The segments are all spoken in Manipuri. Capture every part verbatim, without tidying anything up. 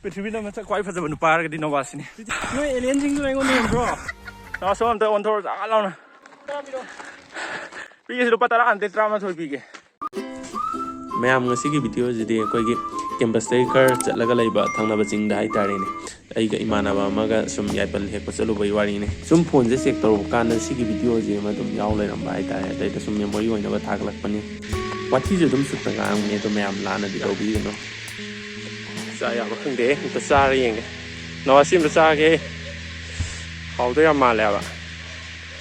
ꯄ꯭ꯔꯤꯊꯤꯕꯤꯗ ꯃꯁꯛ ꯈ꯭ꯋꯥꯏ ꯐꯖꯕ ꯅꯨꯄꯥ ꯍꯥꯏꯔꯒꯗꯤ ꯅꯣꯕꯥꯁꯤꯅꯤ꯫ ꯅꯣꯏ ꯑꯦꯂꯤꯌꯟꯁꯤꯡꯗꯨꯅ ꯑꯩꯉꯣꯟꯗ ꯌꯦꯡꯕ꯭ꯔꯣ? ꯅꯣꯕꯥꯁ, ꯑꯝꯇ ꯑꯣꯟꯊꯣꯔꯛꯑꯣ, ꯆꯥꯛ ꯂꯥꯎꯅ꯫ ꯄꯤꯒꯦꯁꯦ, ꯂꯨꯄꯥ ꯇꯔꯥ ꯅꯠꯇꯦ, ꯇꯔꯥꯃꯥꯊꯣꯏ ꯄꯤꯒꯦ꯫ ꯃꯌꯥꯝ, ꯉꯁꯤꯒꯤ ꯚꯤꯗꯤꯑꯣꯁꯤꯗꯤ ꯑꯩꯈꯣꯏꯒꯤ ꯀꯦꯝꯄꯁꯇꯒꯤ ꯈꯔ ꯆꯠꯂꯒ ꯂꯩꯕ ꯊꯪꯅꯕ ꯆꯤꯡꯗ ꯍꯥꯏꯇꯥꯔꯦꯅꯦ, ꯑꯩꯒ ꯏꯃꯥꯟꯅꯕ ꯑꯃꯒ ꯁꯨꯝ ꯌꯥꯏꯄꯜ ꯍꯦꯛꯄ ꯆꯠꯂꯨꯕꯒꯤ ꯋꯥꯔꯤꯅꯦ꯫ ꯁꯨꯝ ꯐꯣꯟꯁꯦ ꯆꯦꯛ ꯇꯧꯔꯨꯕ ꯀꯥꯟꯗ ꯁꯤꯒꯤ ꯚꯤꯗꯤꯑꯣꯁꯦ ꯑꯃ ꯑꯗꯨꯝ ꯌꯥꯎ ꯂꯩꯔꯝꯕ ꯍꯥꯏꯇꯥꯔꯦ꯫ ꯑꯗꯩꯗ ꯁꯨꯝ ꯃꯦꯃꯣꯔꯤ ꯑꯣꯏꯅꯕ ꯊꯥꯒꯠꯂꯛꯄꯅꯤ꯫ ꯋꯥꯊꯤꯁꯨ ꯑꯗꯨꯝ ꯁꯨꯠꯇ ꯉꯥꯡꯕꯅꯦ, ꯑꯗꯣ ꯃꯌꯥꯝ ꯂꯥꯟꯅꯗꯤ ꯂꯧꯕꯤꯒꯅꯨ꯫ ꯆꯥ ꯌꯥꯕ꯭ꯔꯥ ꯈꯪꯗꯦ, ꯑꯝꯇ ꯆꯥꯔ ꯌꯦꯡꯒꯦ꯫ ꯅꯣꯕꯥꯁ, ꯁꯤ ꯑꯝꯇ ꯆꯥꯒꯦ꯫ ꯍꯥꯎꯗꯣꯏ ꯌꯥꯝ ꯃꯥꯜꯂꯦ ꯍꯥꯏꯕ꯫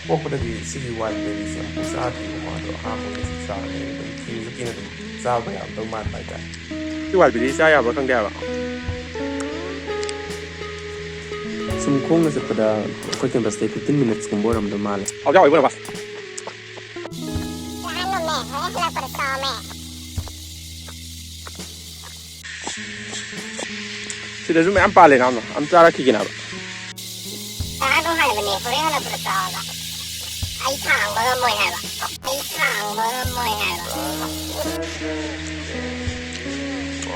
ꯄꯣꯛꯄꯗꯒꯤ ꯁꯤꯒꯤ ꯋꯥꯏꯜ ꯕꯦꯔꯤꯁꯦ ꯑꯃꯨꯛ ꯆꯥꯗ꯭ꯔꯤꯕꯀꯣ, ꯑꯗꯣ ꯑꯍꯥꯟꯕ ꯑꯣꯏꯅ ꯁꯤ ꯆꯥꯔꯦ꯫ ꯑꯗꯨꯝ ꯊꯤꯔꯁꯨ ꯀꯤꯅ ꯑꯗꯨꯝ ꯆꯥꯕ ꯌꯥꯔꯝꯗꯧ ꯃꯥꯟꯕ ꯍꯥꯏꯇꯥꯔꯦ꯫ ꯁꯤ ꯋꯥꯏꯜ ꯕꯦꯔꯤ ꯆꯥ ꯌꯥꯕ꯭ꯔꯥ ꯈꯪꯗꯦ ꯍꯥꯏꯕ꯫ ꯁꯨꯝ ꯈꯣꯡꯅ ꯆꯠꯄꯗ ꯑꯩꯈꯣꯏ ꯀꯦꯝꯄꯁꯇꯩ ꯐꯤꯐꯇꯤꯟ ꯃꯤꯅꯠꯁꯀꯨꯝꯕ ꯑꯣꯏꯔꯝꯗꯧ ꯃꯥꯜꯂꯦ꯫ ꯍꯥꯎꯗꯤ ꯍꯥꯎꯋꯤꯀꯣ ꯅꯣꯕꯥꯁ꯫ ꯆꯥꯍꯜꯂꯣꯃꯦ, ꯍꯣꯔꯦꯟ ꯍꯜꯂꯛꯄꯗ ꯆꯥꯎꯃꯦ꯫ ꯁꯤꯗꯁꯨ ꯃꯌꯥꯝ ꯄꯥꯜꯂꯦ, ꯅꯥꯎꯅ ꯑꯝ ꯆꯥꯔꯛꯈꯤꯒꯦ ꯅꯥꯕ꯫ ꯆꯥꯅꯨ ꯍꯥꯏꯕꯅꯦ, ꯍꯣꯔꯦꯟ ꯍꯜꯂꯛꯄꯗ ꯆꯥꯎ ꯍꯥꯏꯕ꯫ ꯑꯩ ꯊꯥꯡꯕ ꯉꯝꯃꯣꯏ ꯍꯥꯏꯕ꯫ ꯑꯩ ꯊꯥꯡꯕ ꯉꯝꯃꯣꯏ ꯍꯥꯏꯕ꯫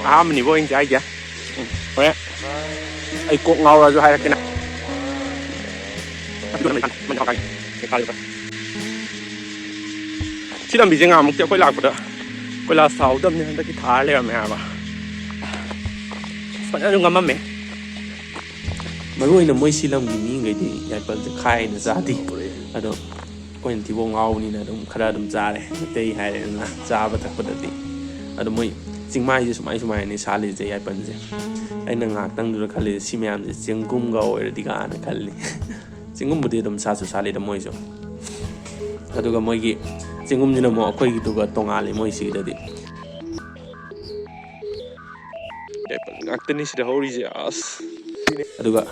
ꯑꯍꯥꯟꯕꯅꯤꯀꯣ ꯑꯩꯅ ꯆꯥꯏꯁꯦ꯫ ꯎꯝ, ꯍꯣꯔꯦꯟ ꯑꯩ ꯀꯣꯛ ꯉꯥꯎꯔꯁꯨ ꯍꯥꯏꯔꯛꯀꯦ ꯅꯪ꯫ ꯁꯤ ꯂꯝꯕꯤꯁꯦ ꯉꯍꯥꯟꯃꯨꯛꯇꯤ ꯑꯩꯈꯣꯏ ꯂꯥꯛꯄꯗ ꯀꯣꯏꯂꯥꯁ ꯊꯥꯍꯧꯗꯕꯅꯤ, ꯍꯟꯗꯛꯇꯤ ꯊꯥꯔ ꯂꯩꯔꯝꯃꯦ ꯍꯥꯏꯕ꯫ ꯐꯖꯅꯁꯨ ꯉꯝꯃꯝꯃꯦ꯫ ꯃꯔꯨ ꯑꯣꯏꯅ ꯃꯣꯏ ꯁꯤ ꯂꯝꯒꯤ ꯃꯤꯈꯩꯗꯤ ꯌꯥꯏꯄꯜꯁꯦ ꯈꯥꯏꯅ ꯆꯥꯗꯦ꯫ ꯑꯗꯣ ꯑꯩꯈꯣꯏꯅ ꯊꯤꯕꯣꯡ ꯉꯥꯎꯕꯅꯤꯅ ꯑꯗꯨꯝ ꯈꯔ ꯑꯗꯨꯝ ꯆꯥꯔꯦ꯫ ꯑꯇꯩ ꯍꯥꯏꯔꯦꯗꯅ, ꯆꯥꯕ ꯊꯛꯄꯗꯗꯤ꯫ ꯑꯗꯣ ꯃꯣꯏ ꯆꯤꯡꯃꯥꯏꯁꯦ ꯁꯨꯃꯥꯏ ꯁꯨꯃꯥꯏꯅ ꯁꯥꯠꯂꯤꯁꯦ, ꯌꯥꯏꯄꯜꯁꯦ꯫ ꯑꯩꯅ ꯉꯥꯏꯍꯥꯛꯇꯪꯗꯨꯗ ꯈꯜꯂꯤꯁꯦ, ꯁꯤ ꯃꯌꯥꯝꯁꯦ ꯆꯦꯡꯒꯨꯝꯒ ꯑꯣꯏꯔꯗꯤ ꯀꯥꯏꯅ ꯈꯜꯂꯤ꯫ ꯆꯤꯡꯒꯨꯝꯕꯨꯗꯤ ꯑꯗꯨꯝ ꯁꯥꯠꯁꯨ ꯁꯥꯠꯂꯤꯗ ꯃꯣꯏꯁꯨ꯫ ꯑꯗꯨꯒ ꯃꯣꯏꯒꯤ ꯆꯤꯡꯒꯨꯝꯁꯤꯅ ꯑꯃꯨꯛ ꯑꯩꯈꯣꯏꯒꯤꯗꯨꯒ ꯇꯣꯉꯥꯜꯂꯤ ꯃꯣꯏ ꯁꯤꯒꯤꯗꯗꯤ꯫ ꯌꯥꯏꯄꯜ ꯉꯥꯛꯇꯅꯤ ꯁꯤꯗ ꯍꯧꯔꯤꯁꯦ, ꯑꯁ꯫ ꯑꯗꯨꯒ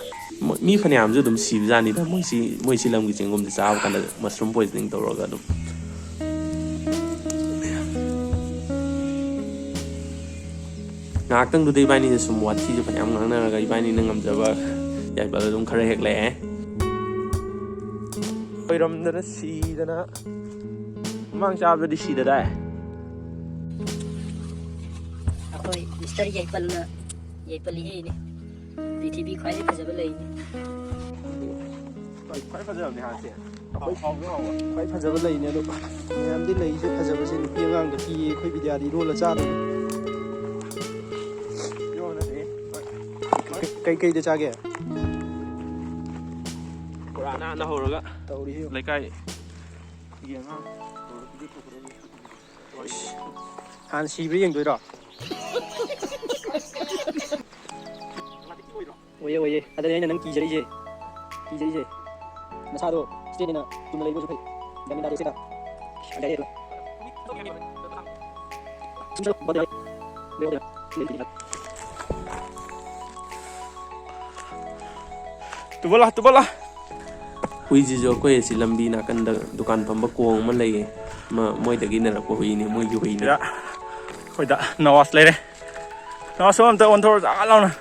ꯃꯣꯏ, ꯃꯤ ꯐꯅꯌꯥꯝꯁꯨ ꯑꯗꯨꯝ ꯁꯤꯕꯖꯥꯠꯅꯤꯗ, ꯃꯣꯏ ꯁꯤ, ꯃꯣꯏ ꯁꯤ ꯂꯝꯒꯤ ꯆꯤꯡꯒꯨꯝꯁꯦ ꯆꯥꯕ ꯀꯥꯟꯗ mushroom poisoning ꯇꯧꯔꯒ ꯑꯗꯨꯝ꯫ ꯉꯥꯏꯍꯥꯛꯇꯪꯗꯨꯗ ꯏꯕꯥꯅꯤꯅ ꯁꯨꯝ ꯋꯥꯊꯤꯁꯨ ꯐꯅꯌꯥꯝ ꯉꯥꯡꯅꯔꯒ ꯏꯕꯥꯅꯤꯅ ꯉꯝꯖꯕ ꯌꯥꯏꯄꯜ ꯑꯗꯨꯝ ꯈꯔ ꯍꯦꯛꯂꯛꯑꯦ꯫ ꯑꯣꯏꯔꯝꯗꯅ ꯁꯤꯗꯅ ꯃꯃꯥꯡ ꯆꯥꯕꯗꯗꯤ ꯁꯤꯗꯗꯥꯏ꯫ ꯑꯩꯈꯣꯏ ꯃꯤꯁꯇꯔ ꯌꯥꯏꯄꯜꯅ ꯄꯜꯂꯤꯍꯦ ꯏꯅꯦ꯫ ꯄ꯭ꯔꯤꯊꯤꯕꯤ ꯈ꯭ꯋꯥꯏꯗꯒꯤ ꯐꯖꯕ ꯂꯩꯅꯦ꯫ ꯈ꯭ꯋꯥꯏ ꯐꯖꯕꯅꯦ ꯍꯥꯏꯁꯦ꯫ ꯑꯩꯈꯣꯏ ꯐꯥꯎꯕ ꯍꯥꯎꯕ꯫ ꯈ꯭ꯋꯥꯏ ꯐꯖꯕ ꯂꯩꯅꯦ ꯑꯗꯣ꯫ ꯃꯌꯥꯝꯗꯤ ꯂꯩꯁꯦ ꯐꯖꯕꯁꯦ ꯅꯨꯄꯤ ꯑꯉꯥꯡꯗ ꯄꯤꯌꯦ꯫ ꯑꯩꯈꯣꯏ ꯕꯤꯗ꯭ꯌꯥꯗꯤ ꯏꯔꯣꯜꯂ ꯆꯥꯗꯣꯏꯅꯤ꯫ ꯏꯔꯣꯜꯂ ꯅꯠꯇꯦ꯫ ꯀꯩ, ꯀꯩꯗ ꯆꯥꯒꯦ? ꯕꯣꯔꯥ ꯅꯥꯟꯅ ꯍꯧꯔꯒ ꯇꯧꯔꯤꯁꯤ꯫ ꯂꯩꯀꯥꯏꯒꯤ ꯑꯉꯥꯡ ꯍꯥꯟꯅ ꯁꯤꯕ꯭ꯔꯥ ꯌꯦꯡꯗꯣꯏꯔꯣ? ꯑꯣꯏꯌꯦ, ꯑꯣꯏꯌꯦ꯫ ꯑꯗꯨꯅꯦ ꯑꯩꯅ ꯅꯪ ꯀꯤꯖꯔꯤꯁꯦ꯫ ꯀꯤꯖꯔꯤꯁꯦ꯫ ꯅꯁꯥꯗꯣ straight ꯑꯣꯏꯅ ꯆꯨꯝꯅ ꯂꯩꯕꯁꯨ ꯐꯩ꯫ ꯒ꯭ꯌꯥꯟ ꯃꯦꯟ ꯇꯥꯗꯦ ꯁꯤꯗ꯫ ꯒ꯭ꯌꯥꯟ ꯇꯥꯗꯦ꯫ ꯇꯨꯕꯣꯂꯥ, ꯇꯨꯕꯣꯂꯥ꯫ ꯍꯨꯏꯁꯤꯁꯨ ꯑꯩꯈꯣꯏ ꯑꯁꯤ ꯂꯝꯕꯤ ꯅꯥꯀꯟꯗ ꯗꯨꯀꯥꯟ ꯐꯝꯕ ꯀꯣꯡ ꯑꯃ ꯂꯩꯌꯦ꯫ ꯃ-, ꯃꯣꯏꯗꯒꯤ ꯏꯟꯅꯔꯛꯄ ꯍꯨꯏꯅꯦ, ꯃꯣꯏꯒꯤ ꯍꯨꯏꯅꯦ꯫ ꯁꯤꯗ ꯑꯩꯈꯣꯏꯗ ꯅꯋꯥꯖ ꯂꯩꯔꯦ꯫ ꯅꯋꯥꯖ, ꯁꯣꯝ ꯑꯝꯇ ꯑꯣꯟꯊꯣꯔꯛꯑꯣ, ꯖꯒꯥ ꯂꯥꯎꯅ꯫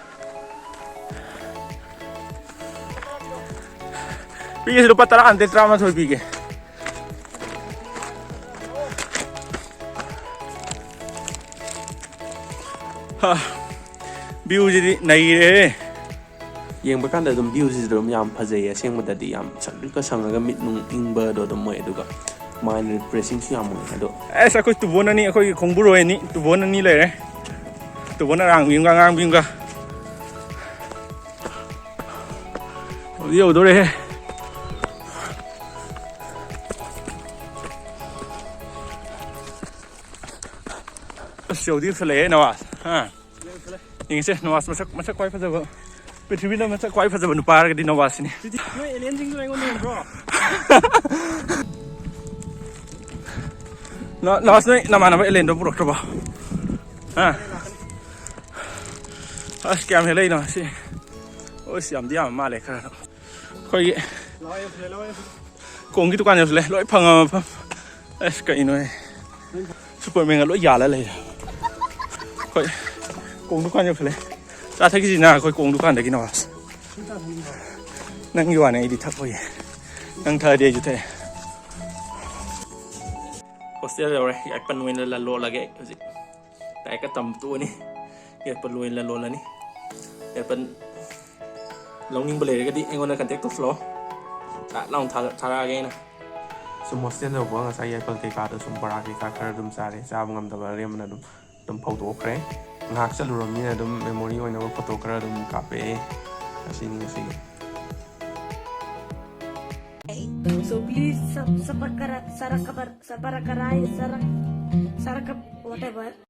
ꯄꯤꯒꯦꯁꯦ, ꯂꯨꯄꯥ ꯇꯔꯥ ꯅꯠꯇꯦ, ꯇꯔꯥꯃꯥꯊꯣꯏ ꯄꯤꯒꯦ꯫ ꯍꯥ, view ꯁꯤꯗꯤ ꯅꯩꯔꯦꯍꯦ꯫ ꯌꯦꯡꯕ ꯀꯥꯟꯗ ꯑꯗꯨꯝ view ꯁꯤꯁꯨ ꯑꯗꯨꯝ ꯌꯥꯝ ꯐꯖꯩ꯫ ꯑꯁꯦꯡꯕꯗꯗꯤ ꯌꯥꯝ ꯁꯪꯇ꯭ꯔꯤꯛꯀ ꯁꯪꯉꯒ ꯃꯤꯠ ꯅꯨꯡ ꯏꯪꯕꯗꯣ ꯑꯗꯨꯝ ꯑꯣꯏ, ꯑꯗꯨꯒ mind refreshing ꯁꯨ ꯌꯥꯝ ꯑꯣꯏ꯫ ꯑꯗꯣ ꯑꯁ, ꯑꯩꯈꯣꯏ ꯇꯨꯕꯣꯟ ꯑꯅꯤ, ꯑꯩꯈꯣꯏꯒꯤ ꯈꯣꯡꯕꯨꯔꯣꯏ ꯑꯅꯤ, ꯇꯨꯕꯣꯟ ꯑꯅꯤ ꯂꯩꯔꯦ꯫ ꯇꯨꯕꯣꯟ ꯑꯔꯥꯡꯕꯤ ꯑꯃꯒ ꯑꯉꯥꯡꯕꯤ ꯑꯃꯒ꯫ ꯌꯧꯗꯤ ꯌꯧꯗꯣꯔꯦꯍꯦ꯫ ꯑꯁ, ꯌꯧꯗꯤ ꯌꯧꯁꯜꯂꯛꯑꯦ ꯅꯋꯥꯖ꯫ ꯍꯥ? ꯌꯦꯡꯁꯦ, ꯅꯋꯥꯖ ꯃꯁꯛ, ꯃꯁꯛ ꯈ꯭ꯋꯥꯏ ꯐꯖꯕ, ꯄ꯭ꯔꯤꯊꯤꯕꯤꯗ ꯃꯁꯛ ꯈ꯭ꯋꯥꯏ ꯐꯖꯕ ꯅꯨꯄꯥ ꯍꯥꯏꯔꯒꯗꯤ ꯅꯋꯥꯖꯁꯤꯅꯤ꯫ ꯅꯣꯏ alienꯁꯤꯡꯗꯨꯅ ꯑꯩꯉꯣꯟꯗ ꯌꯦꯡꯕ꯭ꯔꯣ? ꯅ-, ꯅꯋꯥꯖ, ꯅꯣꯏ ꯅꯃꯥꯟꯅꯕ alienꯗꯣ ꯄꯨꯔꯛꯇ꯭ꯔꯕꯣ? ꯍꯥ? ꯑꯁ, ꯀꯌꯥꯝ ꯍꯦꯜꯂꯛꯏꯅꯣ ꯁꯤ? ꯑꯁ, ꯌꯥꯝꯗꯤ ꯌꯥꯝꯕ ꯃꯥꯜꯂꯦ ꯈꯔ꯫ ꯑꯩꯈꯣꯏꯒꯤ ꯀꯣꯡꯒꯤ ꯗꯨꯀꯥꯟ ꯌꯧꯁꯤꯜꯂꯦ, ꯂꯣꯏ ꯐꯪꯉꯕ ꯃꯐꯝ꯫ ꯑꯁ, ꯀꯩꯅꯣꯍꯦ? ꯁꯨꯄꯔꯃꯦꯟꯒ ꯂꯣꯏ ꯌꯥꯜꯂ ꯂꯩꯔꯦ꯫ ꯑꯩꯈꯣꯏ ꯀꯣꯡ ꯗꯨꯀꯥꯟ ꯌꯧꯁꯤꯜꯂꯦ꯫ ꯆꯥ ꯊꯛꯈꯤꯁꯤꯅ ꯑꯩꯈꯣꯏ ꯀꯣꯡ ꯗꯨꯀꯥꯟꯗꯒꯤ ꯅꯋꯥꯖ꯫ ꯅꯪꯒꯤ ꯋꯥꯅꯤ, ꯑꯩꯗꯤ ꯊꯛꯄꯒꯤ꯫ ꯅꯪ ꯊꯛꯑꯗꯤ ꯑꯩꯁꯨ ꯊꯛꯑꯦ꯫ ꯍꯣꯁꯇꯦꯜ ꯌꯧꯔꯦ꯫ ꯌꯥꯏꯄꯟ ꯑꯣꯏꯅ ꯂꯂꯣꯜꯂꯒꯦ ꯑꯩ ꯍꯧꯖꯤꯛ꯫ ꯂꯥꯏꯔꯤꯛꯀ ꯇꯝ ꯇꯣꯛꯑꯅꯤ꯫ ꯌꯥꯏꯄꯟ ꯑꯣꯏꯅ ꯂꯂꯣꯜꯂꯅꯤ꯫ ꯑꯦꯄꯜ ꯂꯧꯅꯤꯡꯕ ꯂꯩꯔꯒꯗꯤ ꯑꯩꯉꯣꯟꯗ ꯀꯟꯇꯦꯛ ꯇꯧꯁꯤꯜꯂꯛꯑꯣ꯫ ꯇꯥꯛ ꯂꯥꯎꯅ ꯊꯥꯔꯛꯑꯒꯦ ꯑꯩꯅ꯫ ꯁꯨꯝ ꯍꯣꯁꯇꯦꯜ ꯌꯧꯕ ꯉꯁꯥꯏ ꯑꯦꯄꯜ ꯀꯩꯀꯥꯗꯣ ꯁꯨꯝ ꯕꯣꯔꯥ ꯀꯩꯀꯥ ꯈꯔ ꯑꯗꯨꯝ ꯆꯥꯔꯦ꯫ ꯆꯥꯕ ꯉꯝꯗꯕ ꯑꯔꯦꯝꯕꯅ ꯑꯗꯨꯝ ꯑꯗꯨꯝ ꯐꯧꯗꯣꯛꯈ꯭ꯔꯦ꯫ ꯉꯥꯏꯍꯥꯛ ꯆꯠꯂꯨꯔꯕꯅꯤꯅ ꯑꯗꯨꯝ ꯃꯦꯃꯣꯔꯤ ꯑꯣꯏꯅꯕ ꯐꯣꯇꯣ ꯈꯔ ꯑꯗꯨꯝ ꯀꯥꯞꯄꯛꯑꯦ꯫ ꯑꯁꯤꯅꯤ ꯉꯁꯤꯒꯤ꯫ So please sub, subscribe, sarakaba, sabarakarai, sarak, sarakab, whatever.